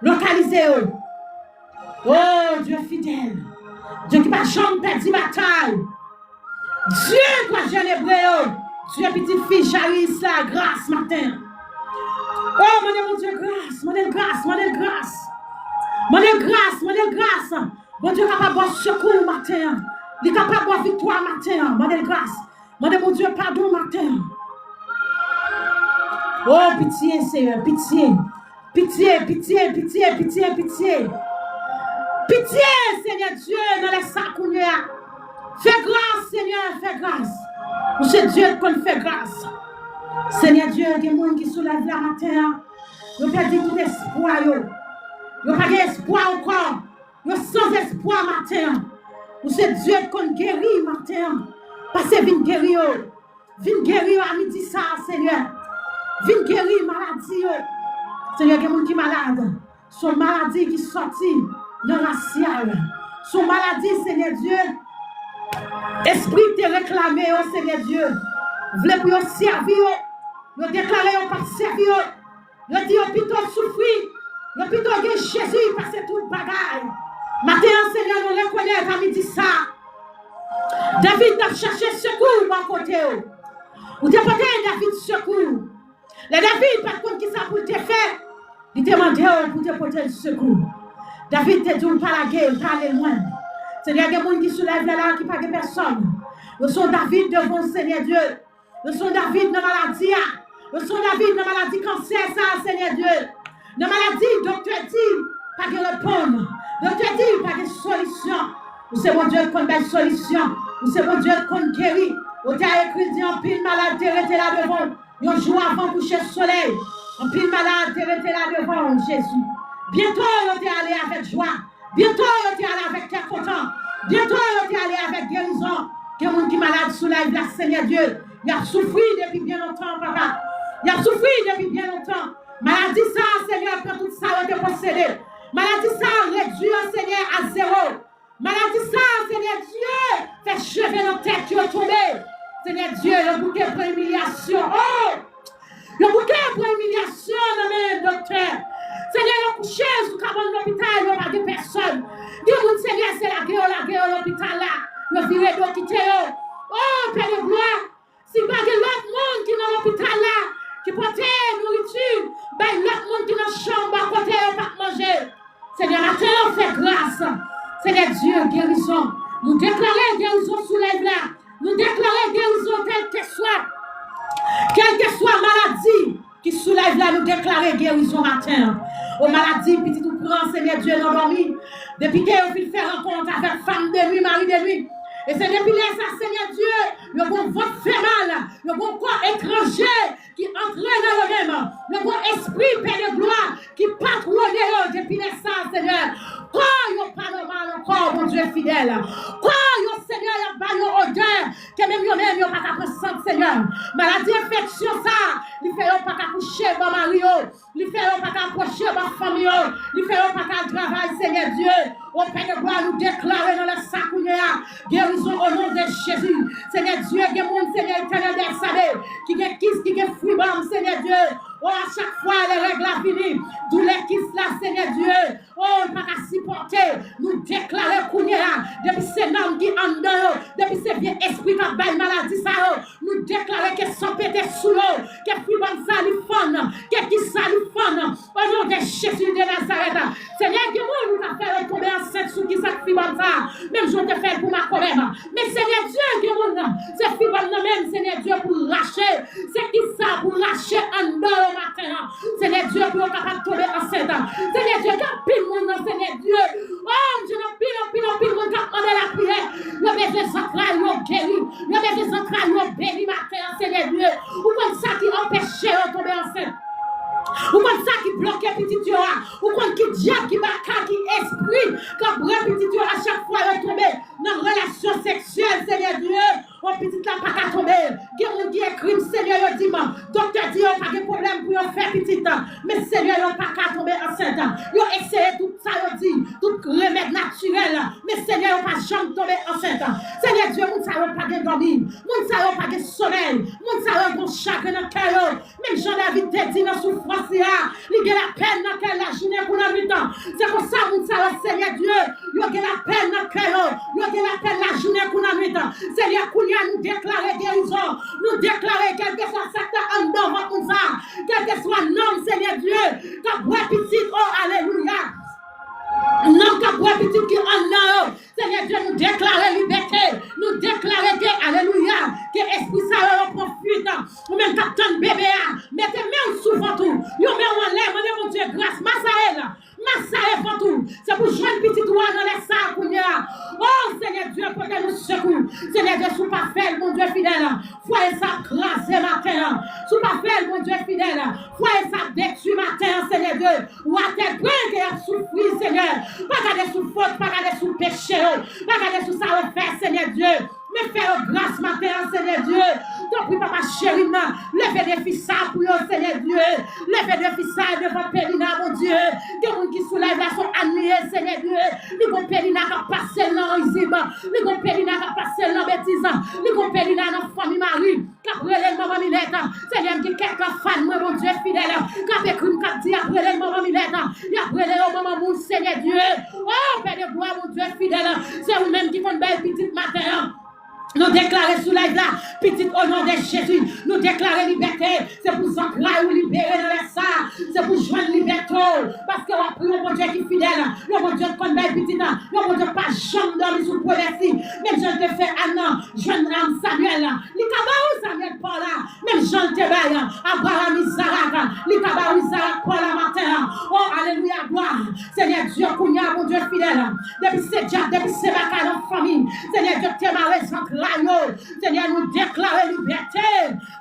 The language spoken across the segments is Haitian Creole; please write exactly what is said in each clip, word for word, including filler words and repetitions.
Lokalize yo. O Dye fidèl, Dye ki pa janm pèdi batay, Dye twa jèn ebre yo, Dye pitit fi Jayis la, gras maten an. O, mande Bondye gras, mande l gras, mande l gras. Mande l gras, mande l gras. Bondye kapab ba w sekou maten an. Li kapab ba w viktwa maten an. Mande l gras. Mande Bondye padon maten an. O, pitye, Senyè, pitye. Pitye, pitye, pitye, pitye, pitye. Pitye, Senyè Dye, nan lè sa kounye a. Fè gras, Senyè, fè gras. Ou se Dye k konn fè gras. Senyè Dye, gen moun ki sou live la maten an. Yo pèdi tout espwa yo. Yo pa gen espwa ankò. Yo san espwa maten an. Ou se Dye k konn geri maten an. Pase vin geri yo. Vin geri yo a midi sa a, Senyè. Vin geri maladi yo. Senyè, gen moun ki malad. Se yon maladi ki sòti nan rasyal. Se yon maladi, Senyè Dye. Espri te reklame yo, Senyè Dye. Vle pou yo sèvi yo. Yo deklare yo p ap sèvi yo. Yo di yo pito soufri, yo pito gen Jezi pase tout bagay. Maten an, Senyè, nou rekonèt a midi sa a, David t ap chache sekou bò kote w. Ou te pote David sekou. Lè David pa t konn kisa pou l te fè, li te mande w pou te pote l sekou. David te di w pa lage l, pa ale lwen. Senyè, gen moun ki sou live la, la ki pa gen pèsòn. Yo se yon David devan w, Senyè Dye. Yo se yon David nan maladi a. Yo se yon David nan maladi kansè sa a, Senyè Dye. Nan maladi, doktè di, pa gen reponn. Doktè di, pa gen solisyon. Ou se Bondye k konn bay solisyon. Ou se Bondye k konn geri. Otè a ekri di, anpil malad te rete la devan w. Yon jou avan kouche solèy, anpil malad te rete la devan w, Jezi. Byento, yo te ale avèk jwa. Byento, yo te ale avèk kè kontan. Byento, yo te ale avèk gerizon. Gen moun ki malad sou live la, Senyè Dye. Y ap soufri depi byen lontan, papa. Y ap soufri depi byen lontan. Maladi sa a, Senyè, pran tout sa yo te posede. Maladi sa a, redwi yo, Senyè, a zewo. Maladi sa a, Senyè Dye, fè cheve nan tèt yo tonbe. Senyè Dye, yo bouke pran imilyasyon. Oh! Yo bouke pran imilyasyon nan men doktè. Senyè, yo kouche sou kabann lopital, yo pa gen pèsòn. Gen moun, Senyè, se lage yo, lage yo lopital la. Yo vire do kite yo. O, Pè de glwa, si pa gen lòt moun ki nan lopital la, ki pote nouriti bay lòt moun ki nan chanm bò kote yo p ap manje. Senyè, maten an, fè gras. Senyè Dye, gerizon. Nou deklare gerizon sou live la. Nou deklare gerizon kèlkeswa, kèlkeswa maladi ki sou live la, nou deklare gerizon maten an. O maladi, pitit ou pran, Senyè Dye, nan dòmi. Depi ke yo fin fè rankont avèk fanm de nwi, mari de nwi. E se depi lè sa, Senyè Dye, yo gon vant fè mal, yo gon kò etranje ki antre nan yo menm. Yo gon espri pè de glwa ki patwone yo depi lè sa, Senyè. Kò yo pa nòmal ankò, Bondye fidèl. Kò yo, Senyè, y ap ba yo odè ke menm yo menm yo pa ka pran sant, Senyè. Maladi enfeksyon sa, li fè yo pa ka kouche bò mari yo. Li fè yo pa ka pwoche bò fanmi yo. Li fè yo pa ka al travay, Senyè Dye. O Pè de glwa, nou deklare nan lè sa kounye a gerizon o non de Jezi. Senyè Dye, gen moun, Senyè Etènèl dèsabe, ki gen kis, ki gen fibwòm, Senyè Dye. O, a chak fwa lè règ la vini, doulè kis la, Senyè Dye, o, l pa ka sipòte. Nou deklare kounye a, depi se nanm ki anndan yo, depi se vye espri k ap bay maladi sa yo, nou deklare ke san pete sou yo, ke fibwòm sa li fann, ke kis sa li fann. O non de Jezi de Nazarèt, Senyè, gen moun ou ka fè yo tonbe ansent sou kis ak fibwòm sa, menm jan w te fè l pou makomè. Men Senyè Dye, gen moun, se fibwòm nan menm, Senyè Dye, pou rache. Se kis sa pou rache anndan yo maten an. Senyè Dye, pou yo kapab tonbe ansent. Senyè Dye, gen anpil moun nan, Senyè Dye. O, m jwenn anpil, anpil, anpil moun k ap mande lapriyè. Yo bezwen zantray yo geri. Yo bezwen zantray yo beni maten an, Senyè Dye. Ou konn sa ki anpeche yo tonbe ansent. Ou konn sa ki bloke pitit yo a. Ou konn ki dyab, ki baka, ki espri k ap bwè pitit yo a chak fwa yo tonbe nan relasyon seksyèl, Senyè Dye. O, pitit la pa ka tonbe. Gen moun ki ekri m, Senyè, yo di m, doktè di yo pa gen pwoblèm pou yo fè pitit. Men Senyè, yo pa ka tonbe ansent. Yo eseye tout sa yo di, tout remèd natirèl. Men Senyè, yo pa janm tonbe ansent. Senyè Dye, moun sa yo pa gen dòmi. Moun sa yo pa gen somèy. Moun sa yo gon chagren nan kè yo. Menm jan David te di nan soufrans li a, li gen lapèn nan kè l lajounen kou nan nuit. Se konsa moun sa yo, Senyè Dye, yo gen lapè nan kè yo, yo gen lapè lajounen kou lannwit. Senyè, kounye a nou deklare gerizon, nou deklare kèlkeswa sa k ta anndan vant moun sa, kèlkeswa nonm, Senyè Dye, k ap bwè pitit, o alelouya, nonm k ap bwè pitit ki anndan yo, Senyè Dye, nou deklare libète, nou deklare ke, alelouya, ke espri sa yo, yo pran fwit. Ou menm k ap tann bebe a, mete men w sou vant ou, yon men w anlè, mande Bondye gras, masaye l, masaye vant ou, se pou jwenn pitit ou a nan lè sa a kounye a. O Senyè Dye, pote nou sekou. Senyè Dye, si w pa fè l, Bondye fidèl, fwaye sa ap kraze maten an. Si w pa fè l, Bondye fidèl, fwaye sa ap detwi maten an, Senyè Dye. Watè grenn ke y ap soufri, Senyè. Pa gade sou fot, pa gade sou peche yo. Pa gade sou sa yo fè, Senyè Dye. Men fè yo gras maten an, Senyè Dye. Tanpri, papa cheri m nan. Leve defi sa pou yo, Senyè Dye. Leve defi sa devan Pelina, Bondye. Gen moun ki sou live la, se yon ane, Senyè Dye. Li gon Pelina k ap pase l nan rizib. Li gon Pelina k ap pase l nan betiz. Li gon Pelina nan fanmi mari k ap rele l manman Milèt. Senyè m, gen kèk fan mwen, Bondye fidèl, k ap ekri m, k ap di y ap rele l manman Milèt, y ap rele yo manman Mous, Senyè Dye. O, Pè de glwa, Bondye fidèl, se ou menm ki konn bay pitit maten an. Nou deklare sou live la, pitit, o non de Jezi, nou deklare libète. Se pou zantray ou libere nan lè sa. Se pou jwenn libète w. Paske w ap priye yon Bondye ki fidèl, yon Bondye k konn bay pitit, yon Bondye k pa janm dòmi sou pwomès li. Menm jan l te fè Ann nan, jwenn Ann Samyèl, li ka ba ou Samyèl pa w la. Menm jan l te bay Abraram Izarak, li ka ba ou Izarak pa w la maten an. O, alelouya, glwa. Senyè Dye, kounye a, Bondye fidèl, depi se dyab, depi se baka nan fanmi, Senyè Dye, k te mare zantray yo. Senyè, nou deklare libète.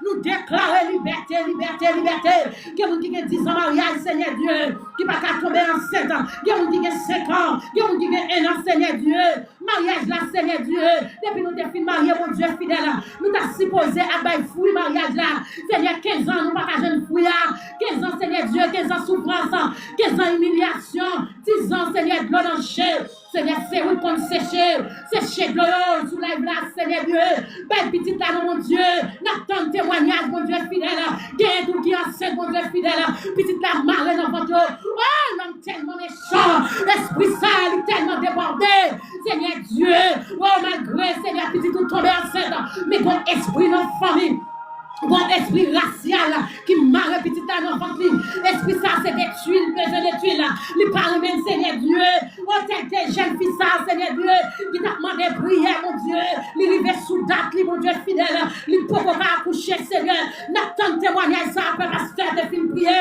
Nou deklare libète, libète, libète. Gen moun ki gen diz an maryaj, Senyè Dye, ki pa ka tonbe ansent. Gen moun ki gen senk an, gen moun ki gen en an, Senyè Dye. Maryaj la, Senyè Dye, depi nou te fin marye, Bondye fidèl, nou ta sipoze ap bay fwi maryaj la. Senyè, kenz an, nou pa ka jwenn fwi a. Kenz an, Senyè Dye, kenz an soufrans, kenz an imilyasyon, diz an, Senyè, dlo nan je. Senyè, se ou k konn seche, seche dlo yo sou live la, Senyè Dye. Bay pitit la non, Bondye. N ap tann temwanyaj, Bondye fidèl. Gen tou ki ansent, Bondye fidèl. Pitit la mare nan vant yo. O, nonm tèlman mechan. Espri sa, li tèlman debòde. Senyè Dye, o, malgre, Senyè, pitit ou tonbe ansent, men gon espri nan fanmi. Gon espri rasyal ki mare pitit la nan vant li. Espri sa, se detwi l bezwen detwi l. Li pa renmen l, Senyè Dye. O, tèl ke jèn fi sa, Senyè Dye, ki t ap mande priyè, Bondye, li rive sou dat li, Bondye fidèl, li poko ka akouche, Senyè. N ap tann temwanyaj sa, apre pastè te fin priye.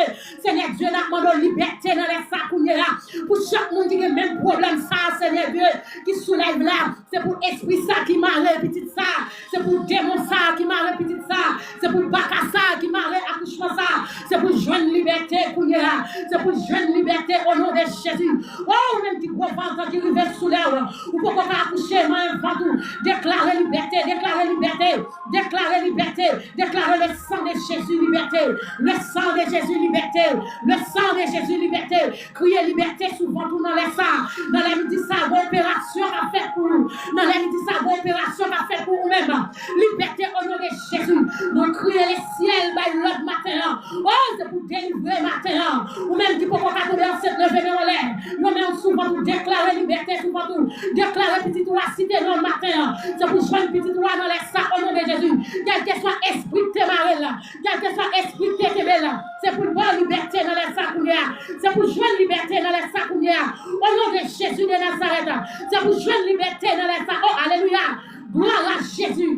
Senyè Dye, n ap mande w libète nan lè sa kounye a. Pou chak moun ki gen menm pwoblèm sa, Senyè Dye, ki sou live la, se pou espri sa ki mare pitit sa, se pou demon sa ki mare pitit sa, se pou baka sa ki mare akouchman sa, se pou jwenn libète kounye a, se pou jwenn libète o non de Jezi. O, ou menm ki gwo vant ki rive sou lè w, ou poko ka akouche, manyen vant ou, deklare libète, deklare libète, deklare libète, deklare le sang de Jésus libète, le sang de Jésus libète, le sang de Jésus libète. Kriye libète sou vant ou nan lè sa. Nan lè midi sa, gon operasyon k ap fèt pou ou. Nan lè midi sa, gon operasyon k ap fèt pou ou menm. Libète o non de Jezi. Nou kriye lesyèl bay lòd maten an. O, se pou delivre maten an. Ou menm ki poko ka tonbe ansent, leve men w anlè. Yon men w sou vant ou, deklare libète sou vant ou. Deklare pitit ou la site non maten an. Se pou jwenn pitit ou la nan lè sa, o non de Jezi. Kèlkeswa espri k te mare l la, kèlkeswa espri k te kenbe l la, se pou l ba w libète nan lè sa kounye a. Se pou jwenn libète nan lè sa kounye a. O non de Jezi de Nazarèt, se pou jwenn libète nan lè sa. O, alelouya! Glwa a Jezi!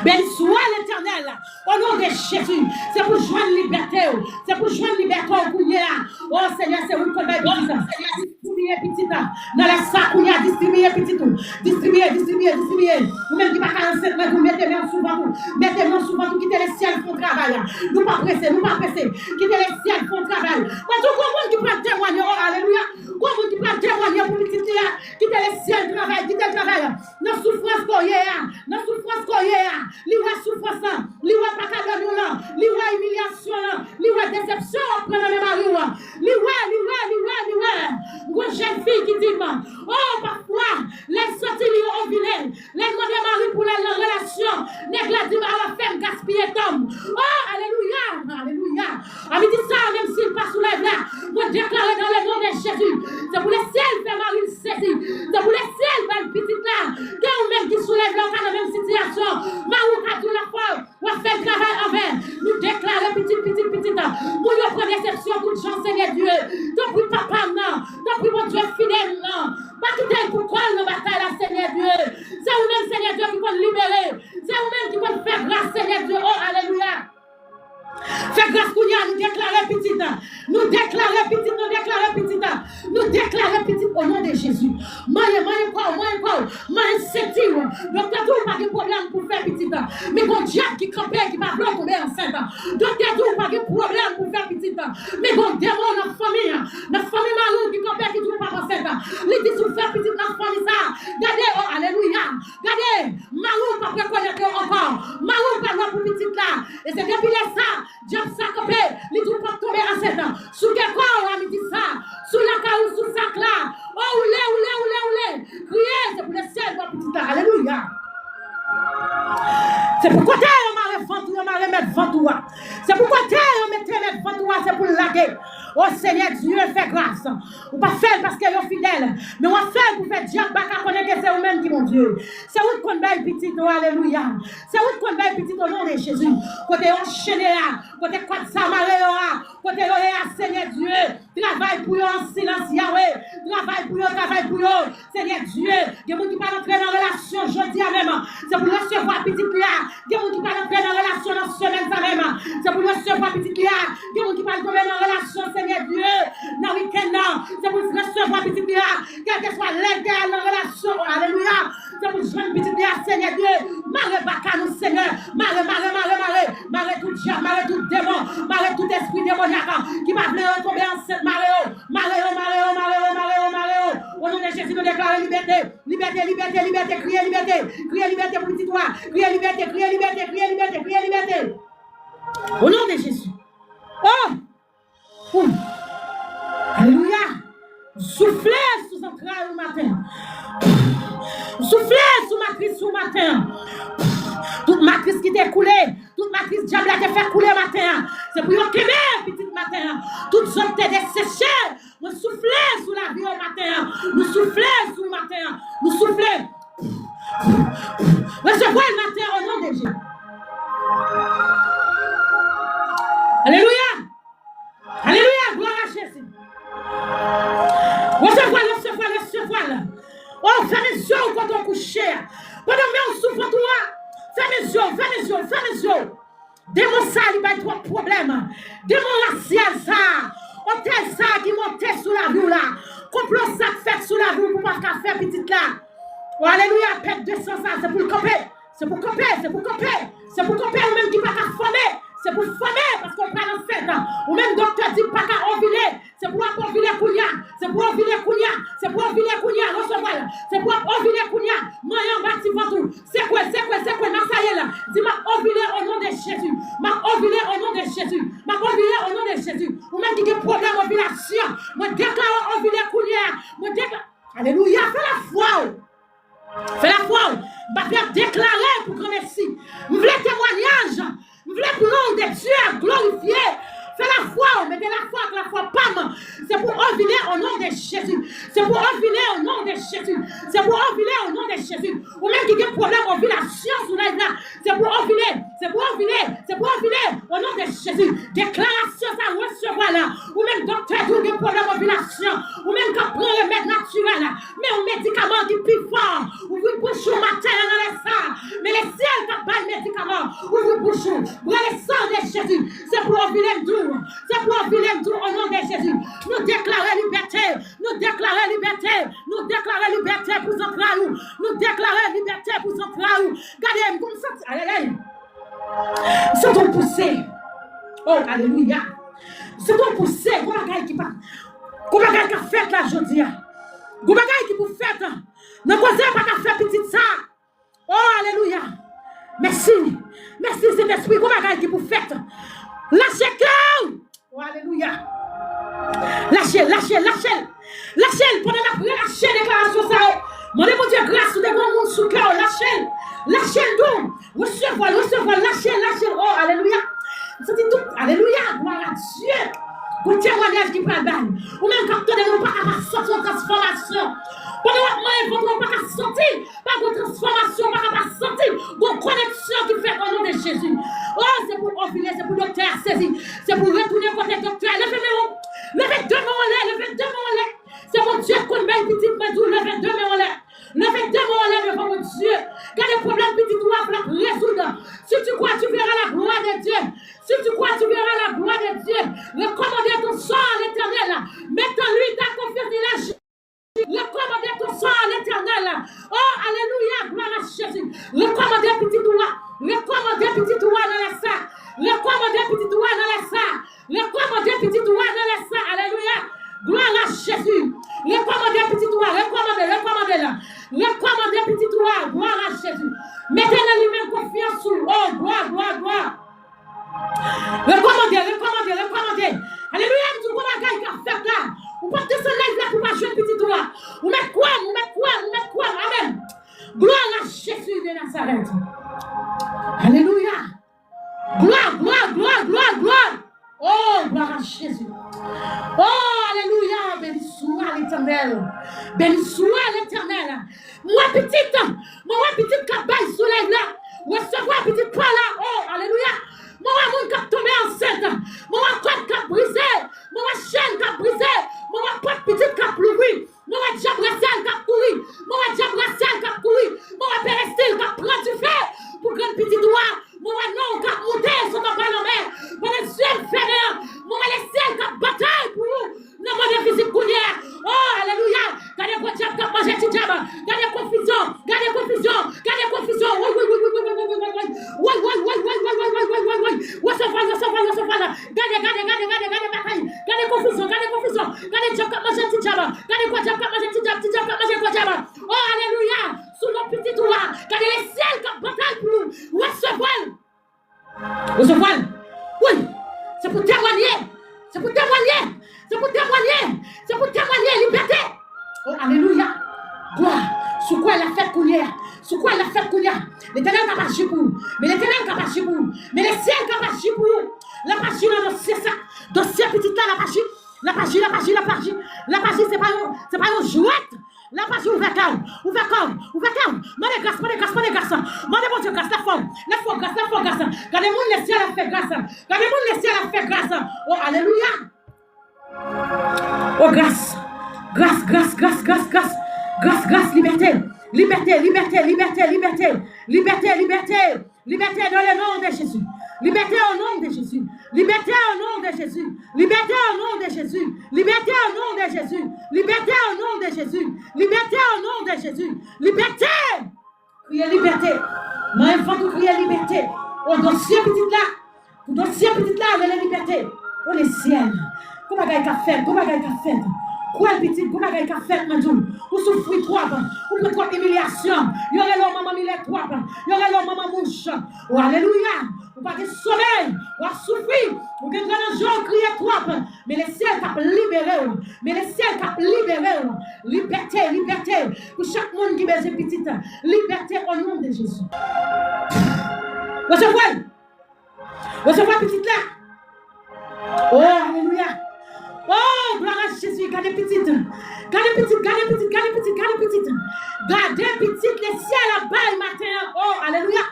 Beni swa Letènèl! O non de Jezi, se pou jwenn libète w. Se pou jwenn libète w kounye a. O Senyè, se ou k konn bay pitit. Distribiye pitit la. Nan lè sa kounye a, distribiye pitit ou. Distribiye, distribiye, distribiye. Ou menm ki pa ka ansent, mwen di w mete men w sou vant ou. Mete men w sou vant ou, kite lesyèl fè yon travay la. Nou pa prese, nou pa prese. Kite lesyèl fè yon travay. Mwen di w gon moun ki pral temwanye, o alelouya. Gon moun ki pral temwanye pou pitit li a. Kite lesyèl travay, kite l travay. Nan soufrans ke w ye a, nan soufrans ke w ye a. Li wè soufrans lan, li wè pa ka dòmi w lan, li wè imilyasyon lan, li wè desepsyon w ap pran nan men mari w. Li wè, li wè, li wè, li wè. Gon jèn fi ki di m, o, pafwa, lè l soti, li ovile. Lè l mande mari pou l al nan relasyon, nèg la di m, ala fè m gaspiye tan m. O, alelouya, alelouya. A midi sa, menm si l pa sou live la, mwen deklare dans le nom de Jezi. Se pou lesyèl fè mari l sezi. Se pou lesyèl ba l pitit la. Gen ou menm ki sou live la, ou ka nan menm sitiyasyon. Mari w ka di w lafwa, w ap fè l travay anvè. Nou deklare pitit, pitit, pitit. Moun yo pran desepsyon tout jan, Senyè Dye. Tanpri, papa m nan. Tanpri, Bondye fidèl nan. Pa kite l pou kò l nan batay la, Senyè Dye. Se ou menm, Senyè Dye, ki konn libere. Se ou menm ki konn fè gras, Senyè Dye. O, alelouya. Fè gras kounye a, nou deklare pitit. Nou deklare pitit, nou deklare pitit. Nou deklare pitit o non de Jezi. Manyen, manyen kò w, manyen kò w, manyen senti w. Doktè di w pa gen pwoblèm pou fè pitit. Men gon dyab ki kanpe, ki pa vle w tonbe ansent. Doktè di w pa gen pwoblèm pou fè pitit. Men gon demon nan fanmi, nan fanmi mari w ki kanpe, ki di w p ap ansent. Li di si w fè pitit nan fanmi sa, gade, o, alelouya. Gade, mari w p ap rekonèt ou ankò. Mari w pa lwa pou pitit la. E se depi lè sa, dyab sa kanpe, li di w p ap tonbe ansent. Si w gen kò w a midi sa, si w lakay ou sou sak la, o, woule, woule, woule, woule. Kriye, se pou lesyèl ba w pitit la. Alelouya. Se pou kote yo mare vant ou, yo mare mèt vant ou a. Se pou kote yo mete mèt vant ou a, se pou l lage. O Senyè Dye, fè gras. Ou pa fè l paske yo fidèl, men w ap fè l pou fè dyab pa ka konnen ke se ou menm ki Bondye. Se ou k konn bay pitit, o alelouya. Se ou k konn bay pitit o non de Jezi. Kote yo anchene a, kote kòd sa mare yo a, kote yo ye a, Senyè Dye, travay pou yo an silans, Yawe. Travay pou yo, travay pou yo, Senyè Dye. Gen moun ki pral antre nan relasyon jodi a menm. Se pou l resevwa pitit li a. Gen moun ki pral antre nan relasyon nan semèn sa menm. Se pou l resevwa pitit li a. Gen moun ki pral tonbe nan relasyon, Senyè Dye, nan wikenn nan. Se pou l resevwa pitit li a. Kèlkeswa lè l te al nan relasyon, alelouya. Se pou l jwenn pitit li a, Senyè Dye. Mare baka nou, Senyè. Mare, mare, mare, mare. Mare tout dyab, mare tout demon, mare tout espri demonyak ki pa vle yo tonbe ansent, mare yo. Mare yo, mare yo, mare yo, mare yo, mare yo. O non de Jezi, nou deklare libète. Libète, libète, libète, kriye libète. Kriye libète pou pitit ou a. Kriye libète, kriye libète, kriye libète, kriye libète. O non de Jezi. O! Poum! Alelouya! Soufle sou zantray ou maten an. Soufle sou matris ou maten an. Tout matris ki te koule, tout matris dyab la te fè koule maten an. Se pou yo kenbe pitit maten an. Tout zòn te deseche. Mwen soufle sou lavi yo maten an. Nou soufle sou maten an. Nou soufle. Resevwa l maten an o non de Jezi. Alelouya! Alelouya, glwa a Jezi. Resevwa l, resevwa l, resevwa l. O, fèmen zye w kote w kouche a. Pandan men w sou vant ou a, fèmen zye w, fèmen zye w, fèmen zye w. Demon sa a, li bay twòp pwoblèm. Demon rasyal sa a, otèl sa a ki monte sou lavi w la, konplo sa k fèt sou lavi w pou w pa ka fè pitit la. O, alelouya, pèt de san sa, se pou l kanpe. Se pou kanpe, se pou kanpe, se pou kanpe, ou menm ki pa ka fòme, se pou fòme, paske w pral ansent. Ou menm doktè di pa ka ovile, se pou w ap ovile kounye a, se pou w ovile kounye a, se pou w ovile kounye a, resevwa l, se pou w ap ovile kounye a, manyen anba ti vant ou, sekwe, sekwe, sekwe, masaye l, di m ap ovile o non de Jezi, m ap ovile o non de Jezi, m ap ovile o non de Jezi, ou menm ki gen pwoblèm ovilasyon, mwen deklare w ovile kounye a, mwen deklare, alelouya, fè lafwa w. Fè lafwa w. M pa vle ap deklare pou granmesi. M vle temwayaj. M vle pou non de Dye a glorifye. Fè lafwa w. Mete lafwa ak lafwa pa m. Se pou ovile o non de Jezi. Se pou ovile o non de Jezi. Se pou ovile o non de Jezi. Ou menm ki gen pwoblèm ovilasyon sou live la, se pou ovile. Se pou ovile. Se pou ovile o non de Jezi. Deklarasyon sa resevwa la. Ou menm doktè di w gen pwoblèm ovilasyon. Ou menm k ap pran remèd natirèl. Men yon medikaman ki pi fò. Ouvri bouch ou maten an nan lè sa. Men lesyèl k ap bay medikaman. Ouvri bouch ou. Brale san de Jezi. Se pou ovile m di w. Se pou ovile m di w o non de Jezi. Nou deklare libète. Nou deklare libète. Nou deklare libète pou zantray ou. Nou deklare libète pou zantray ou. Gade m kòm santi. Ayayay. M santi w pouse. O, alelouya. M santi w pouse. Gon bagay ki pa. Gon bagay k ap fèt la jodi a. Gon bagay ki pou fèt. Nan koze pa ka fè pitit sa. O, alelouya. Mèsi. Mèsi, Sentespri. Gon bagay ki pou fèt. Lache kè w. O, alelouya. Lache l, lache l, lache l. Lache l pandan n ap relache deklarasyon sa yo. Mande Bondye gras ou te gon moun sou kè w. Lache l. Lache l dou. Resevwa l, resevwa l. Lache l, lache l. O, alelouya. M santi tout. Alelouya. Glwa a Dye. Gon temwayaj ki pral bay. Ou menm k ap tande m, ou pa ka pa santi yon transfòmasyon. Pandan w ap manyen vant ou, ou pa ka santi, pa gon transfòmasyon, ou pa ka pa santi gon koneksyon ki fèt o non de Jezi. O, se pou ovile, se pou doktè a sezi, se pou retounen kote doktè a. Leve men w, leve de men w anlè, leve de men w anlè. Se Bondye k konn bay pitit, mwen di w, leve de men w anlè. Leve de men w anlè devan Bondye. Gade pwoblèm pitit ou a, l ap rezoud. Si tu crois, tu verras la gloire de Dieu. Si tu crois, tu verras la gloire de Dieu. Recommande ton sort à l'Éternel. Mets en lui ta confiance, il agit. Recommande ton sort à l'Éternel. Oh, alelouya, glwa a Jezi. Recommande pitit ou a. Recommande pitit ou a nan lè sa. Recommande pitit ou a nan lè sa. Recommande pitit ou a nan lè sa. Alelouya. Glwa a Jezi. Recommande pitit ou a. Recommande, recommande la. Recommande pitit ou a. Glwa a Jezi. Mete nan li menm konfyans ou. Oh, glwa, glwa, glwa. Rekomande, rekomande, rekomande. Alelouya, m di w gon bagay k ap fèt la. Ou p ap desann live la pou w pa jwenn pitit ou a. Ou mèt kwè m, ou mèt kwè m, ou mèt kwè m. Amèn. Glwa a Jezi de Nazarèt. Alelouya. Glwa, glwa, glwa, glwa, glwa. Oh, glwa a Jezi. Oh, alelouya. Beni swa Letènèl. Beni swa Letènèl. Mwen pitit, mwen wè pitit k ap bay sou live la. Resevwa pitit pa w la. Oh, alelouya. Mwen wè moun k ap tonbe ansent. Mwen wè kòd k ap brize. Mwen wè chèn k ap brize. Mwen wè pòt pitit k ap louvri. Mwen wè dyab rasyal k ap kouri. Mwen wè dyab rasyal k ap kouri. Mwen wè perestil k ap pran dife pou grenn pitit ou a. Mwen wè non w k ap moute sot anba lanmè. Pandan zye m fèmen an, mwen wè lesyèl k ap batay pou ou nan mond envizib kounye a. Oh, alelouya! Gade gwo dyab k ap manje ti dyab. Gade konfizyon, gade konfizyon, gade konfizyon. Woy, woy, woy, woy, woy, woy, woy, woy, woy. Woy, woy, woy, woy, woy, woy, woy, woy, woy. Resevwa l, resevwa l, resevwa l. Gade, gade, gade, gade, gade batay. Gade konfizyon, gade konfizyon. Gade dyab k ap manje ti dyab. Gade gwo dyab k ap manje ti dyab, ti dyab k ap manje gwo dyab. Oh, alelouya! Sou non pitit ou a, gade lesyèl k ap batay pou ou. Resevwa l. Resevwa l. Wi. Se pou temwanye. Se pou temwanye. Se pou temwanye. Se pou temwanye libète. Oh, alelouya. Glwa. Si w kwè l ap fèt kounye a. Si w kwè l ap fèt kounye a. Letènèl k ap aji pou ou. Men Letènèl k ap aji pou ou. Men lesyèl k ap aji pou ou. L ap aji nan dosye sa. Dosye pitit la, l ap aji. L ap aji, l ap aji, l ap aji. L ap aji, se pa yon, se pa yon jwèt. L ap aji, ouvè kè w, ouvè kè w, ouvè kè w. Mande gras, mande gras, mande gras. Mande Bondye gras, lè fò, lè fò gras, lè fò gras. Gade moun lesyèl ap fè gras. Gade moun lesyèl ap fè gras. Oh, alelouya. Oh, gras. Gras, gras, gras, gras, gras. Gras, gras, libète. Libète, libète, libète, libète. Libète, libète. Libète dans le nom de Jésus. Libète au nom de Jésus. Libète au nom de Jésus. Libète au nom de Jésus. Libète au nom de Jésus. Libète au nom de Jésus. Libète au nom de Jésus. Libète! Kriye libète. Nan vant ou kriye libète. O dosye pitit la. Pou dosye pitit la, rele libète. O lesyèl. Gon bagay k ap fèt, gon bagay k ap fèt. Kwè l pitit, gon bagay k ap fèt, mwen di w. Ou soufri twòp. Ou pran twòp imilyasyon. Yo rele w manman milè twòp. Yo rele w manman mouch. O alelouya. Ou pa gen somèy. W ap soufri. Ou gen gran nan je w, ou kriye twòp. Men lesyèl k ap libere w. Men lesyèl k ap libere w. Libète, libète. Pou chak moun ki bezwen pitit. Libète o non de Jezi. Resevwa l. Resevwa pitit la. Oh, alelouya. Oh, glwa a Jezi. Gade pitit. Gade pitit, gade pitit, gade pitit, gade pitit. Gade pitit lesyèl ap bay maten an. Oh, alelouya.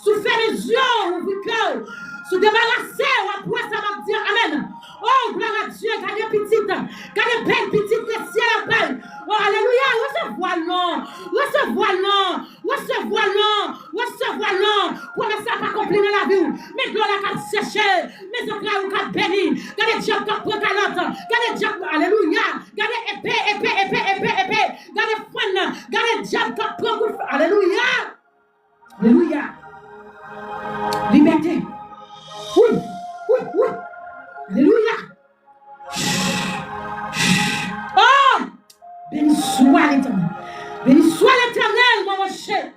Si w fèmen zye w, ouvri kè w. Si w debarase w, w ap wè sa m ap di an. Amèn. Oh, glwa a Dye. Gade pitit. Gade bèl pitit lesyèl ap bay. Oh, alelouya. Resevwa l non. Resevwa l non. Resevwa l non! Resevwa l non! Pwomès la pa konpli nan lavi w. Men dlo la k ap seche. Men zantray ou k ap beni. Gade dyab k ap pran kalòt. Gade dyab, alelouya! Gade epe, epe, epe, epe, epe. Gade fwàn nan. Gade dyab k ap pran kout. Alelouya! Alelouya! Libète! Wi! Wi! Wi! Alelouya! Oh! Beni swa Letènèl. Beni swa Letènèl, mon rocher.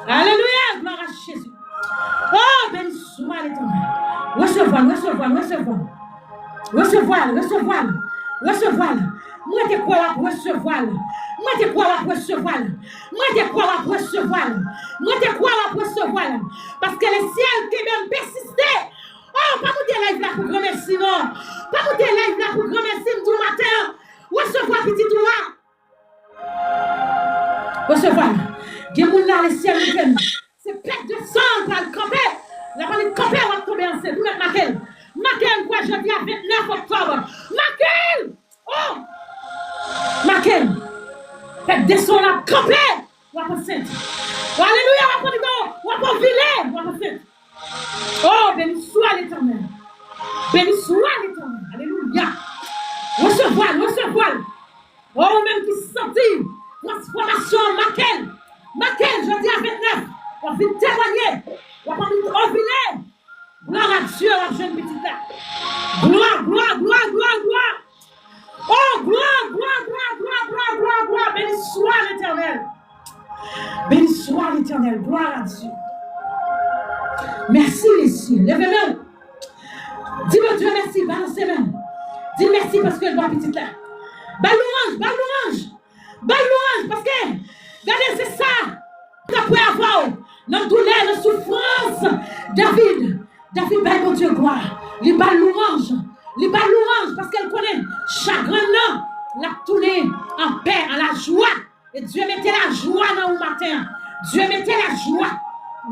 Alelouya, glwa a Jezi. Oh, beni swa Letènèl. Resevwa l, resevwa l, resevwa l. Resevwa l, resevwa l, resevwa l. Mwen te kwè w ap resevwa l. Mwen te kwè w ap resevwa l. Mwen te kwè w ap resevwa l. Mwen te kwè w ap resevwa l. Paske lesyèl kenbe m, pesiste. Oh, pa moute live la pou granmesi non. Pa moute live la pou granmesi, m di w maten an. Resevwa pitit ou a. Resevwa l. Gen moun la, le syèl li fèmen. Se pèt de san l pral kanpe. L ap annik kanpe, w ap tonbe ansent. Ou mèt make l. Make l pou jodi a vennèf oktòb. Make l! Oh! Make l. Pèt de san l ap kanpe. W ap ansent. Oh, alelouya, w ap annik, w ap ovile, w ap ansent. Oh, beni swa Letènèl. Beni swa Letènèl. Alelouya. Resevwa l, resevwa l. Oh, ou menm ki santi transfòmasyon an, make l. Make l, jodi a vennèf. W ap vin temwanye. W ap annik ovile. Glwa a Dye, w ap jwenn pitit la. Glwa, glwa, glwa, glwa, glwa. Oh, glwa, glwa, glwa. Beni swa Letènèl. Beni swa Letènèl. Glwa a Dye. Mèsi, Mesye. Leve men w. Di Bondye mèsi, balanse men w. Di mèsi paske l ba w pitit la. Ba l lwanj, ba l lwanj. Ba l lwanj, paske, gade, se sa k ap prè avè w nan doulè, nan soufrans. David, David bay Bondye glwa. Li ba l lwanj. Li ba l lwanj, paske l konnen chagren nan, l ap tounen an pè, an lajwa. E Dye mete lajwa nan ou maten an. Dye mete lajwa.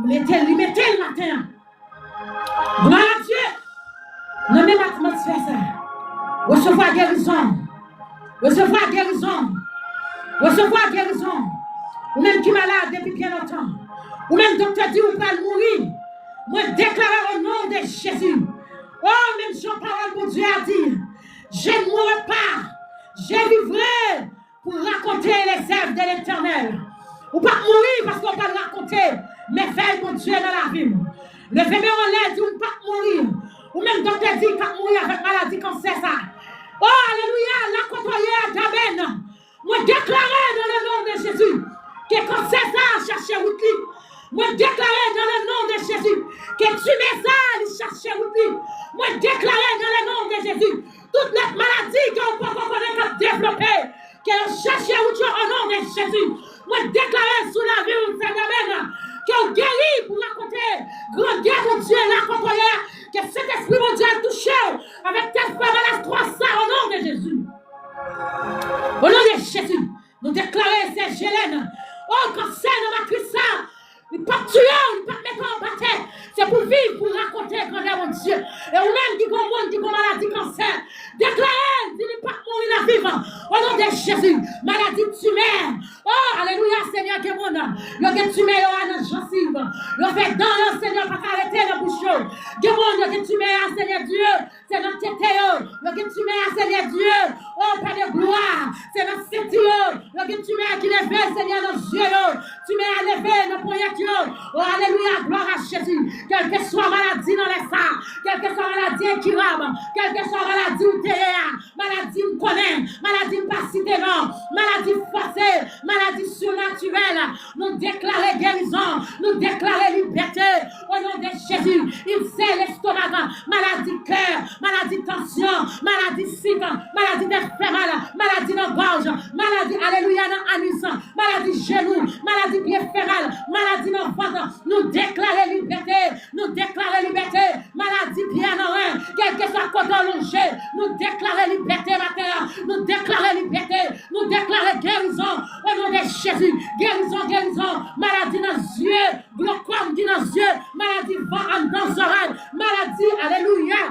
Mete, li mete l maten an. Glwa a Dye! Nan menm atmosfè sa, resevwa gerizon. Resevwa gerizon. Resevwa gerizon. Ou menm ki malad depi byen lontan. Ou menm doktè di ou pral mouri. Mwen deklare o non de Jezi. O, menm jan pawòl Bondye a di, je ne mourrai pas, je vivrai pour raconter les œuvres de l'Éternel. Ou p ap mouri paske w pral rakonte mèvèy Bondye nan lavi w. Leve men w anlè, di, ou p ap mouri. Ou menm doktè di k ap mouri avèk maladi kansè sa. O, alelouya, la kote w ye a, damèn. Mwen deklare dans le nom de Jésus ke kansè sa a chache wout li. Mwen deklare dans le nom de Jésus ke timè sa a li chache wout li. Mwen deklare dans le nom de Jésus tout lòt maladi ke w poko konnen k ap devlope, ke yo chache wout yo o non de Jezi. Mwen deklare sou lavi w, sè Damèn, ke w geri pou rakonte grandè Bondye la kote w ye a, ke Sentespri Bondye al touche w avèk tèt fè malad twò sa o non de Jezi. O non de Jezi, nou deklare sè Jelèn, o kansè nan matris sa, li p ap tiye w, li p ap mete w anba tè. Se pou viv, pou rakonte grandè Bondye. E ou menm ki gon moun ki gon maladi kansè, deklare, di li p ap mouri, l ap viv. O non de Jezi, maladi timè. O, alelouya, Senyè, gen moun, yo gen timè yo a nan jansiv. Yo fè dan yo, Senyè, pa ka rete nan bouch yo. Gen moun, yo gen timè a, Senyè Dye. Se nan tete yo, yo gen timè a, Senyè Dye. O, Pè de glwa, se nan senti yo, yo gen timè a ki leve, Senyè, nan zye yo. Timè a leve nan ponyèt yo. O, alelouya, glwa a Jezi. Kèlkeswa maladi nan lè sa, kèlkeswa maladi enkirab, kèlkeswa maladi ou te ye a, maladi m konnen, maladi m pa site non, maladi fòse, maladi sinatirèl, nou deklare gerizon, nou deklare libète. O non de Jezi, ilsè lestomak, maladi kè, maladi tansyon, maladi sik, maladi tèt fè mal, maladi nan gòj, maladi, alelouya, nan anis, maladi jenou, maladi pye fè mal, maladi nan vant, nou deklare libète, nou deklare libète. Maladi pye nan ren, kèlkeswa kote w lonje, nou deklare libète maten an. Nou deklare libète, nou deklare gerizon. O non de Jezi, gerizon, gerizon. Maladi nan zye, glokòm ki nan zye, maladi van anndan zòrèy, maladi, alelouya,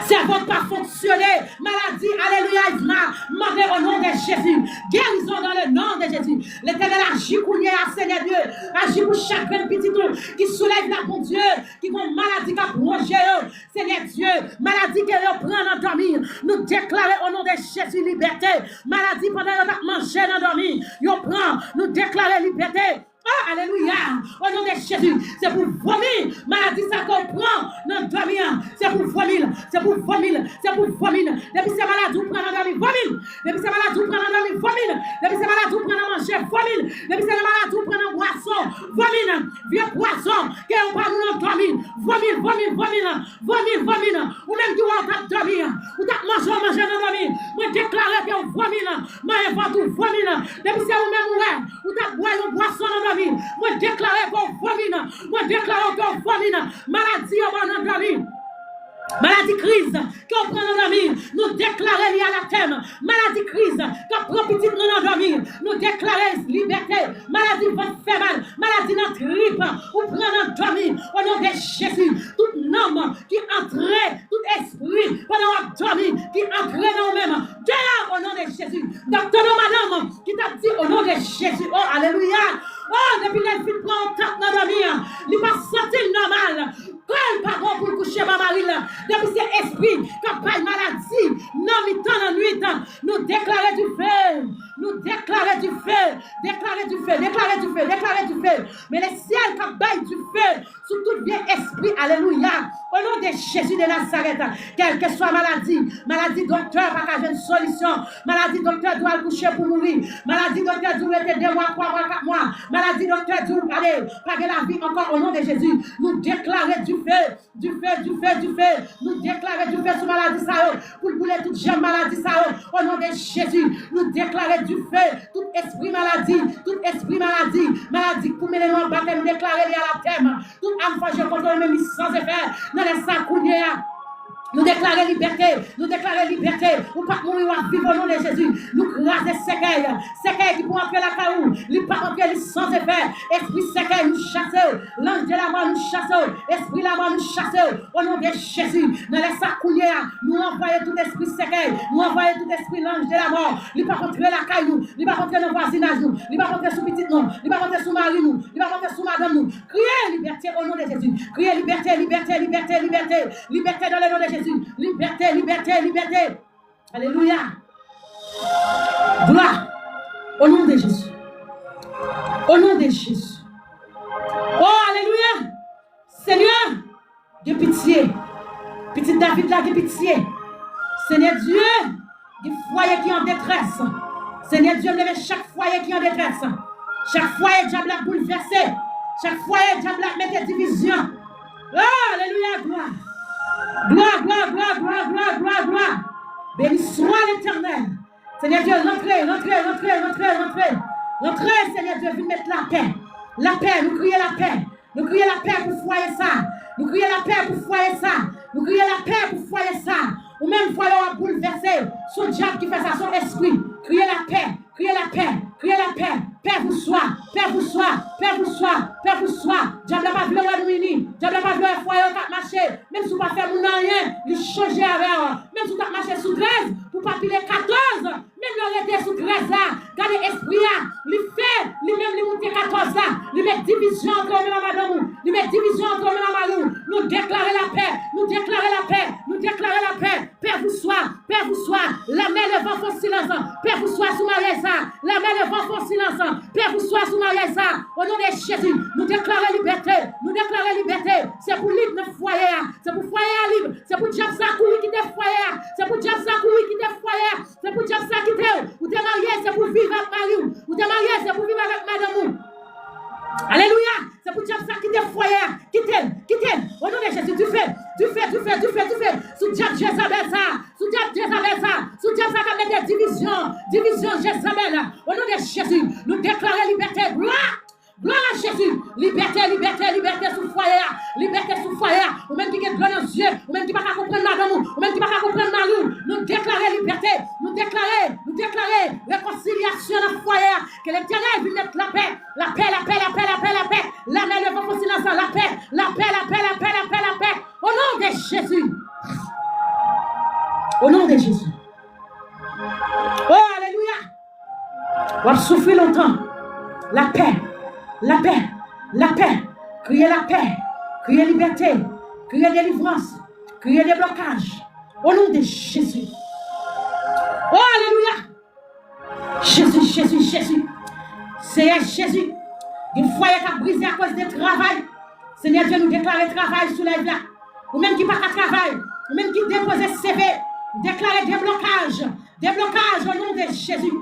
sèvo pa fonksyone, maladi, alelouya, izma, mande o non de Jezi, gerizon dans le nom de Jésus. Letènèl, aji kounye a, Senyè Dye, aji pou chak grenn pitit ou ki sou live la, Bondye, ki gon maladi k ap wonje yo, Senyè Dye, maladi ke yo pran nan dòmi, nou deklare o non de Jezi libète. Maladi pandan yo t ap manje nan dòmi, yo pran, nou deklare libète. O, alelouya! O non de Jezi, se pou vomi, maladi sa ke w pran nan dòmi an, se pou vomi l, se pou vomi l, se pou vomi l. Depi se maladi w pran nan dòmi, vomi l. Depi se maladi w pran nan dòmi, vomi l. Depi se maladi w pran nan manje, vomi l. Depi se maladi w pran nan bwason, vomi l. Vye pwazon ke yo ba nou nan dòmi, vomi l, vomi l, vomi l. Vomi, vomi nan. Ou menm ki wè w t ap dòmi an, ou t ap manje, w manje nan dòmi. Mwen deklare ke w vomi nan. Mwen envante ou vomi nan. Depi se ou menm ou wè, ou t ap bwè yon bwason nan dòmi. Mwen deklare ke w vomi nan. Mwen deklare ke w vomi nan. Maladi yo ba w nan dòmi. Maladi kriz ke w pran nan dòmi, nou deklare li anatèm. Maladi kriz k ap pran pitit nou nan dòmi, nou deklare libète. Maladi vant fè mal, maladi nan trip, ou pran nan dòmi. O non de Jezi, tout nanm ki antre, tout espri pandan w ap dòmi ki antre nan ou menm, deyò o non de Jezi. Doktè nan madanm ki t ap di o non de Jezi, o alelouya, o depi lè l fin pran yon tat nan dòmi an, li pa santi l nòmal. Kò l pa bon pou l kouche ba mari l. Depi se espri k ap bay maladi nan mitan lannwit, nou deklare dife. Nou deklare dife. Deklare dife. Deklare dife. Deklare dife. Men lesyèl k ap bay dife sou tout vye espri. Alelouya. O non de Jezi de Nazarèt, kèlkeswa maladi, maladi doktè pa ka jwenn solisyon, maladi doktè di w al kouche pou mouri, maladi doktè di w rete de mwa, twa mwa, kat mwa, maladi doktè di w ale, pa gen lavi ankò, o non de Jezi, nou deklare dife, dife, dife, dife. Nou deklare dife sou maladi sa yo, pou l boule tout janm maladi sa yo. O non de Jezi, nou deklare dife, tout espri maladi, tout espri maladi, maladi k pou mennen nou anba tè, nou deklare li anatèm. Tout am fòje kont ou menm li san efè. Nan lè sa kounye a, nou deklare libète. Nou deklare libète. Ou p ap mouri, w ap viv o non de Jezi. Nou kraze sèkèy. Sèkèy ki pou antre lakay ou, li p ap antre, li san efè. Espri sèkèy, nou chase w. Lanj de lamò, nou chase w. Espri lamò, nou chase w. O non de Jezi. Nan lè sa kounye a, nou anvoye tout espri sèkèy. Nou anvoye tout espri lanj de lamò. Li p ap antre lakay nou. Li p ap antre nan vwazinaj nou. Li p ap antre sou pitit nou. Li p ap antre sou mari nou. Li p ap antre sou madanm nou. Kriye libète o non de Jezi. Kriye libète, libète, libète, libète. Libète dans le nom de Jésus. Libète, libète, libète. Alelouya. Glwa. O non de Jezi. O non de Jezi. O alelouya. Senyè, gen pitye. Pitit David la, gen pitye. Senyè Dye, gen fwaye ki an detrès. Senyè Dye, leve chak fwaye ki an detrès. Chak fwaye dyab la boulvèse. Chak fwaye dyab la mete divizyon. O alelouya, glwa. Glwa, glwa, glwa, glwa, glwa, glwa, glwa. Beni swa Letènèl. Senyè Dye, rantre, rantre, rantre, rantre, rantre. Rantre, Senyè Dye, vin met lapè. Lapè, nou kriye lapè. Nou kriye lapè pou fwaye sa. Nou kriye lapè pou fwaye sa. Nou kriye lapè pou fwaye sa. Ou menm fwaye w ap boulvèse. Se yon dyab ki fè sa, se yon espri. Kriye lapè, kriye lapè, kriye lapè. Pè pou swa, pè pou swa, pè pou swa, pè pou swa. Dyab la pa vle wè nou ini. Dyab la pa vle wè fwaye yo k ap mache. Menm si w pa fè moun anyen, li chanje avè w. Menm si w t ap mache sou trèz pou w pa pile katòz, menm lè w rete sou trèz la, gade espri a, li fè, li menm li moute katòz la, li met divizyon antre w menm ak madanm ou, li met divizyon antre w menm ak mari w. Nou deklare lapè, nou deklare lapè, nou deklare lapè. Pè pou swa, pè pou swa, lame le van fon silans. Pè pou swa sou maryaj sa, lame le van fon silans. Pè pou swa sou maryaj sa. O non de Jezi, nou deklare libète, nou deklare libète. Se pou lib nan fwaye a, se pou fwaye a lib, se pou dyab sa kouri kite fwaye a, se pou dyab sa kouri kite fwaye a, se pou dyab sa kite w. Ou te marye, se pou viv ak mari w. Ou te marye, se pou viv avèk madanm ou. Alelouya! Se pou dyab sa kite fwaye a. Kite l, kite l. O non de Jezi, dife, dife, dife, dife, dife. Sou dyab Jezabèl sa, sou dyab Jezabèl sa, sou dyab sa k ap mete divizyon, divizyon Jezabèl. O non de Jezi, nou deklare libète. Glwa! Glwa a Jezi! Libète, libète, libète sou fwaye a! Libète sou fwaye a! Ou menm ki gen dlo nan zye, ou menm ki pa ka konprann madanm ou, ou menm ki pa ka konprann mari w, nou deklare libète! Nou deklare, nou deklare rekonsilyasyon nan fwaye a! Ke Letènèl vin met lapè! Lapè, lapè, lapè, lapè, lapè! Lame le van fon silans, lapè! Lapè, lapè, lapè, lapè, lapè! O non de Jezi! O non de Jezi! O alelouya! W ap soufri lontan. Lapè, lapè, lapè. Kriye lapè, kriye libète, kriye delivrans, kriye deblokaj. O non de Jezi. O alelouya! Jezi, Jezi, Jezi. Seyè Jezi, gen fwaye k ap brize akoz de travay. Senyè Dye, nou deklare travay sou live la. Ou menm ki pa ka travay, ou menm ki depoze C V, deklare deblokaj. Deblokaj o non de Jezi.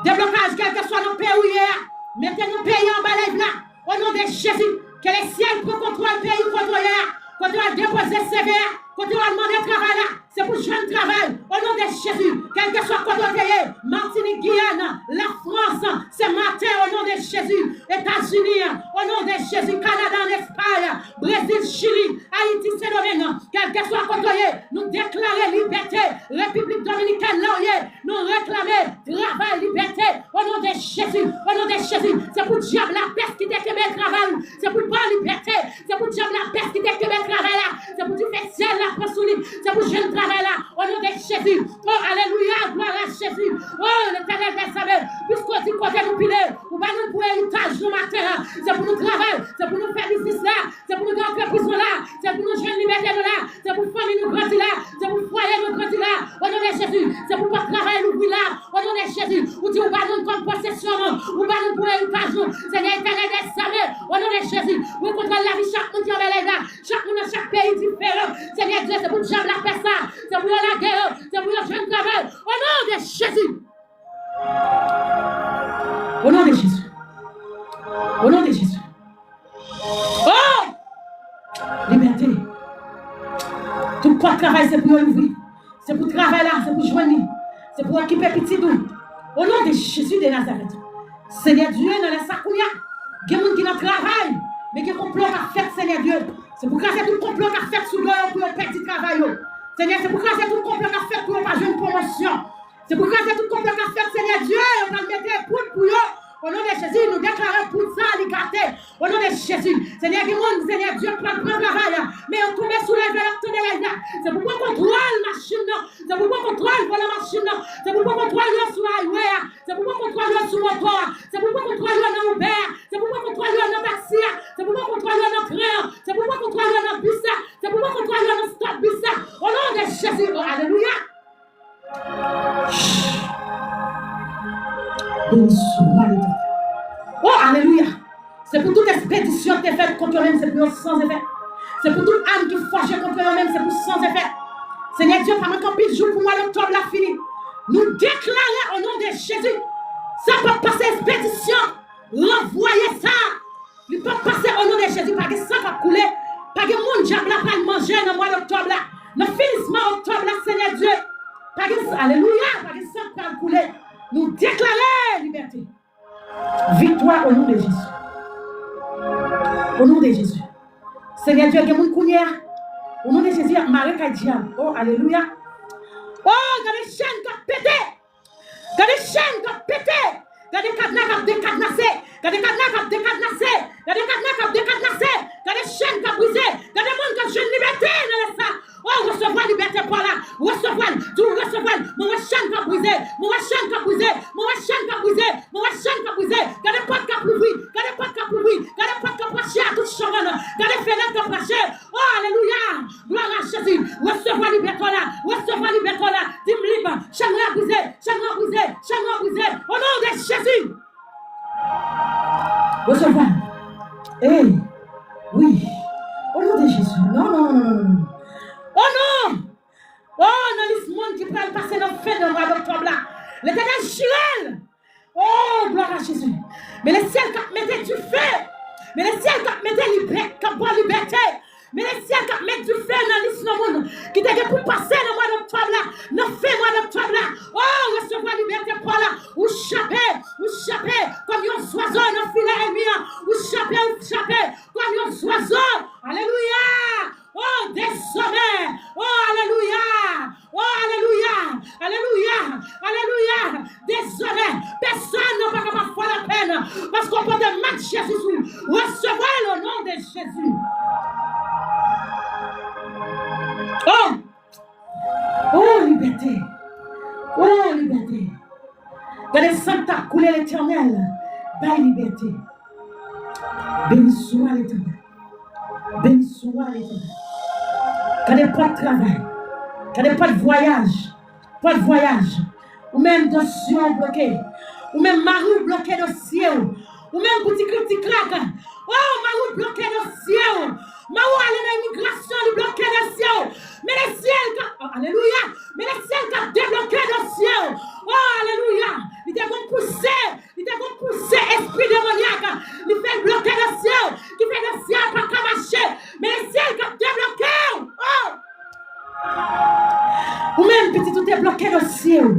Deblokaj kèlkeswa nan peyi w ye a. Mete nou peyi anba live la. O non de Jezi. Ke lesyèl pran kontwòl peyi kote w ye a. Kote w al depoze C V a. Kote w al mande travay la. Se pou jwenn travay. O non de Jezi. Kèlkeswa kote w te ye. Matinik, Giyàn, Lafrans, Senmaten, o non de Jezi. Etazini, o non de Jezi. Kanada, an Espay, Brezil, Chili, Ayiti, Sendomeng. Kèlkeswa kote w ye, nou deklare libète. Repiblik Dominikèn la w ye, nou reklame travay, libète. O non de Jezi, o non de Jezi, se pou dyab la pèskite kenbe travay ou. Se pou l ba w libète. Se pou dyab la pèskite kenbe travay la. Se pou dife syèl la pran sou li. Se pou jwenn travay la. O non de Jezi. O alelouya, glwa a Jezi. O Letènèl dèzame, piske w di kote nou pile, ou ba nou pou eritaj nou maten an. Se pou nou travay, se pou nou fè biznis la, se pou nou gen antrepriz nou la, se pou nou jwenn libète nou la, se pou fanmi nou grandi la, se pou fwaye nou grandi la. O non de Jezi, se pou pòt travay louvri la. O non de Jezi, ou di ou ba nou kòm posesyon nou, ou ba nou pou eritaj nou. Senyè Etènèl dèzame, o non de Jezi, ou kontwòl lavi chak moun ki anba live la, chak moun nan chak peyi diferan. Senyè Dye, se pou dyab la fè sa, se pou yo lage yo, se pou yo jwenn travay. O non de Jezi. O non de Jezi. O non de Jezi. Oh! Libète. Tout pòt travay se pou yo louvri. Se pou travay la, se pou jwenn li. Se pou okipe pitit ou. O non de Jezi de Nazarèt. Senyè Dye, nan lè sa kounye a, gen moun ki nan travay, men gen konplo k ap fèt, Senyè Dye. Se pou kraze tout konplo k ap fèt sou do yo pou yo pèdi travay yo. Senyè, se pou kraze tout konplo k ap fèt pou yo pa jwenn pwomosyon. Se pou kraze tout konplo k ap fèt, Senyè Dye, yo pral mete poud pou yo. O non de Jezi, nou deklare poud sa li gate. O non de Jezi, Senyè, gen moun, Senyè Dye, pral pran travay la. Men yo tonbe sou live la, y ap tande live la. Se pou pran kontwòl machin nan. Se pou pran kontwòl volan machin nan. Se pou pran kontwòl yo sou highway a. Se pou pran kontwòl yo sou moto a. Se pou pran kontwòl yo nan Uber a. Se pou pran kontwòl yo nan taksi a. Se pou pran kontwòl yo nan tren an. Se pou pran kontwòl yo nan bis la. Se pou pran kontwòl yo nan stop bis la. O non de Jezi, o alelouya. Beni swa Letènèl. O alelouya. Se pou tout ekspedisyon ki te fèt kont yo menm, se pou yo san efè. Se pou tout am ki fòje kont yo menm, se pou san efè. Senyè Dye, pa manke anpil jou pou mwa oktòb la fini. Nou deklare o non de Jezi, sa p ap pase, ekspedisyon ranvwaye sa. Li p ap pase o non de Jezi, pa gen san k ap koule. Pa gen moun dyab la pral manje nan mwa oktòb la. Nan finisman oktòb la, Senyè Dye, pa gen san, alelouya, pa gen san k pral koule. Nou deklare libète. Viktwa o non de Jezi. O non de Jezi. Senyè Dye, gen moun kounye a. O non de Jezi, y ap mare kay dyab. O, alelouya. O, gade chèn k ap pete. Gade chèn k ap pete. Gade kadna k ap dekadnase. Gade kadna k ap dekadnase. Gade kadna k ap dekadnase. Gade chèn k ap brize. Gade moun k ap jwenn libète nan lè sa. O, resevwa libète pa w la. Resevwa l. Di w resevwa l. Mwen wè chèn k ap brize. Mwen wè chèn k ap brize. Mwen wè chèn k ap brize. Mwen wè chèn k ap brize. Gade pòt k ap louvri. Gade pòt k ap louvri. Gade pòt k ap rache a tout chan nan. Gade fenèt k ap rache. O, alelouya. Glwa a Jezi. Resevwa libète w la. Resevwa libète w la. Di m lib. Chèn mwen ap brize. Chèn mwen ap brize. Chèn mwen ap brize. O non de Jezi. Resevwa. Ey. Wi. O non de Jezi. Non, non, non, non, non, non. O non! O, nan lis moun ki pral pase nan fen nan mwa oktòb la, Letènèl jire l! O, glwa a Jezi! Men lesyèl k ap mete dife! Men lesyèl k ap mete libè-, k ap ba w libète! Men lesyèl k ap met dife nan lis non moun ki te gen pou pase nan mwa oktòb la, nan fen mwa oktòb la! O, resevwa libète pa w la! Ou chape! Ou chape kòm yon zwazo nan filè ènmi an! Ou chape, ou chape kòm yon zwazo! Alelouya! O, dezòmè! O, alelouya! O, alelouya! Alelouya! Alelouya! Dezòmè, pèsonn pa kapab fè w lapèn, paske w pote mak Jezi sou ou. Resevwa l o non de Jezi. O! O, libète! O, libète! Gade san k t ap koule, Letènèl, bay libète. Beni swa Letènèl. Beni swa Letènèl. Gade pòt travay. Gade pòt vwayaj. Pòt vwayaj. Ou menm dosye w bloke. Ou menm mari w bloke dosye w. Ou menm pou ti krik ti klak. O, mari w bloke dosye w. Mari w ale nan imigrasyon, li bloke dosye w. Men lesyèl k ap, o, alelouya. Men lesyèl k ap debloke dosye w. O, alelouya. Li te konn pouse Li te konn pouse espri demonyak, li fè l bloke dosye w, ki fè dosye a pa ka mache. Men lesyèl k ap debloke w. O! Ou menm, pitit ou te bloke dosye w.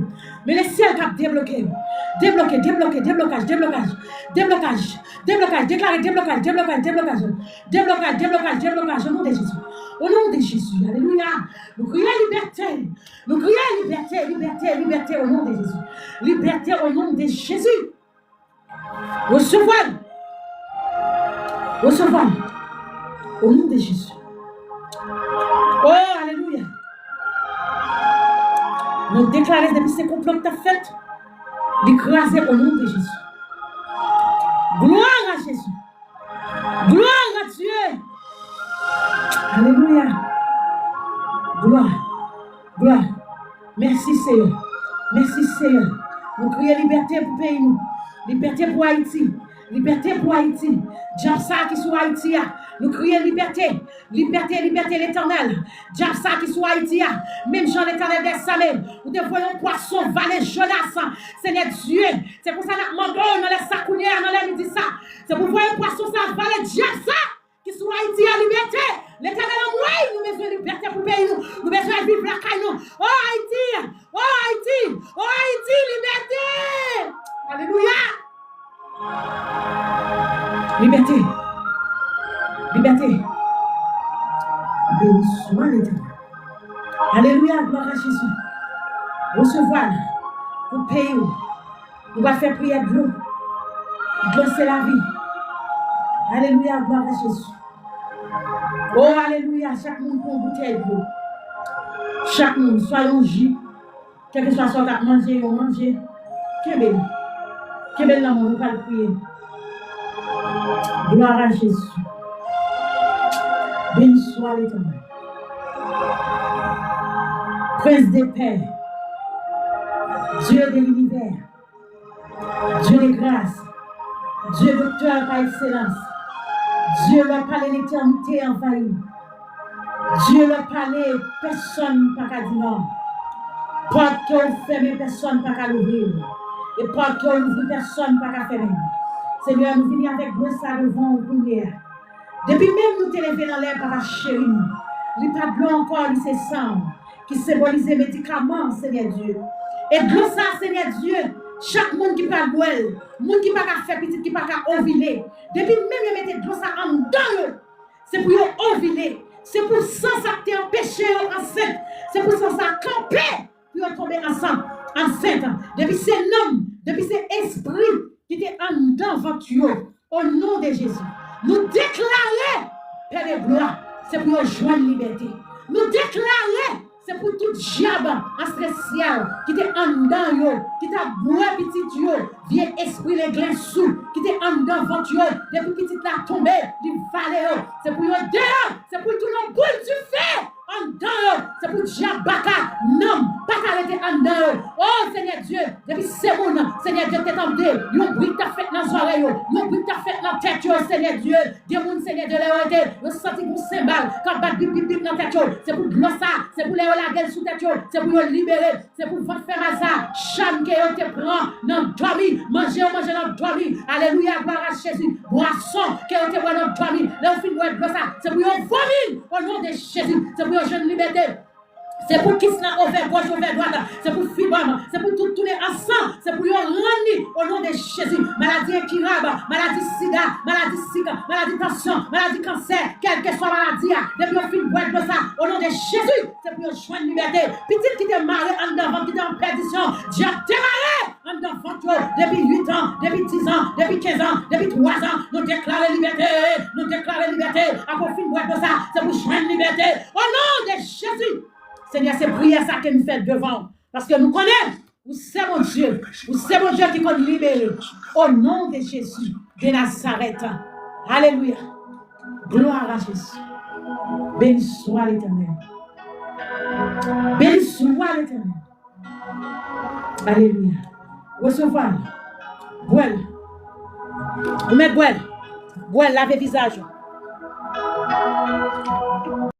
Men lesyèl k ap debloke w. Debloke, debloke, deblokaj, deblokaj, deblokaj, deblokaj, deklare deblokaj, deblokaj, deblokaj. Deblokaj, deblokaj, deblokaj, o non de Jezi. O non de Jezi, alelouya. Nou kriye libète. Nou kriye libète, libète, libète o non de Jezi. Libète o non de Jezi. Resevwa l. Resevwa l. O non de Jezi. O, alelouya. Nou deklare depi se konplo k t ap fèt, li kraze o non de Jezi. Glwa a Jezi. Gloire à Dieu. Alelouya. Glwa. Glwa. Mèsi, Seyè. Mèsi, Seyè. Nou kriye libète pou peyi nou. Libète pou Ayiti. Libète pou Ayiti. Dyab sa a ki sou Ayiti a. Nou kriye libète. Libète, libète, Letènèl. Dyab sa a ki sou Ayiti a. Menm jan Letènèl dèzame, ou te voye yon pwason vale Jonas. Senyè Dye, se konsa n ap mande w nan lè sa kounye a, nan lè midi sa. Se pou voye pwason sa vale dyab sa ki sou Ayiti a libète. Letènèl anmwey, nou bezwen libète pou peyi nou. Nou bezwen viv lakay nou. O Ayiti! O Ayiti! O Ayiti, libète! Alelouya! Libète! Libète! Beni swa Letènèl. Alelouya, glwa a Jezi. Resevwa l pou peyi w. Nou va fè priyè dlo. Dlo se lavi. Alelouya, glwa a Jezi. O, alelouya, chak moun pran yon boutèy dlo. Chak moun, swa yon ji, kèlkeswa sa w t ap manje, yon manje. Kenbe l. Kenbe l nan men w, nou pral priye. Glwa a Jezi. Beni swa Letènèl. Prince des pères, Dieu de l'univers, Dieu de grâce, Dieu docteur par excellence, Dieu lè w pale letènite anvayi, Dieu lè w pale pèsonn pa ka di non, pòt ke w fèmen pèsonn pa ka louvri l, e pòt ke w louvri pèsonn pa ka fèmen l. Senyè, nou vini avèk glwa sa devan w kounye a. Depi menm nou te leve nan lè papa cheri nou, li pa dlo ankò, li se san ki senbolize medikaman, Senyè Dye. E dlo sa, Senyè Dye, chak moun ki pral bwè l, moun ki pa ka fè pitit, ki pa ka ovile, depi menm yo mete dlo sa anndan yo, se pou yo ovile. Se pou san sa ki te anpeche yo ansent, se pou san sa kanpe pou yo tonbe ansan, ansent. Depi se nanm, depi se espri ki te anndan vant yo, o non de Jezi, nou deklare, Pè de glwa, se pou yo jwenn libète. Nou deklare, se pou tout dyab ansestrèl ki te anndan yo, ki t ap bwè pitit yo, vye espri leglen sou, ki te anndan vant yo, depi pitit la tonbe, li vale yo. Se pou yo deyò, se pou l tounen yon boul dife anndan yo. Se pou dyab baka, nanm, pa ka rete anndan yo. O Senyè Dye, depi se moun, Senyè Dye, te tande yon bri k t ap fèt nan zòrèy yo, yon bri k t ap fèt nan tèt yo, Senyè Dye. Gen moun, Senyè Dye, lè yo rete, yo santi gon senbal k ap bat bip, bip, bip nan tèt yo. Se pou dlo sa, se pou lè yo lage l sou tèt yo, se pou yo libere. Se pou vant fè mal sa, chanm ke yo te pran nan dòmi, manje yo manje nan dòmi. Alelouya, glwa a Jezi. Bwason ke yo te bwè nan dòmi, lè yo fin bwè dlo sa, se pou yo vomi l, o non de Jezi. Se pou yo jwenn libète. Se pou kis nan ovè gòch, ovè dwat, se pou fibwòm, se pou tout tounen an san, se pou yo rann li, o non de Jezi. Maladi enkirab, maladi sida, maladi sik, maladi tansyon, maladi kansè, kèlkeswa maladi a, depi yo fin bwè dlo sa, o non de Jezi, se pou yo jwenn libète. Pitit ki te mare anndan vant, ki te an pèdisyon, dyab te mare anndan vant yo depi uit an, depi diz an, depi kenz an, depi twa zan. Nou deklare libète, nou deklare libète. Apre w fin bwè dlo sa, se pou jwenn libète. O non de Jezi! Senyè, se priyè sa ke n fè devan w. Paske nou konnen ou se Bondye, ou se Bondye ki konn libere. O non de Jezi de Nazarèt. Alelouya. Glwa a Jezi. Beni swa Letènèl. Beni swa Letènèl. Alelouya. Resevwa l. Bwè l. Ou mèt bwè l. Bwè l, lave vizaj ou.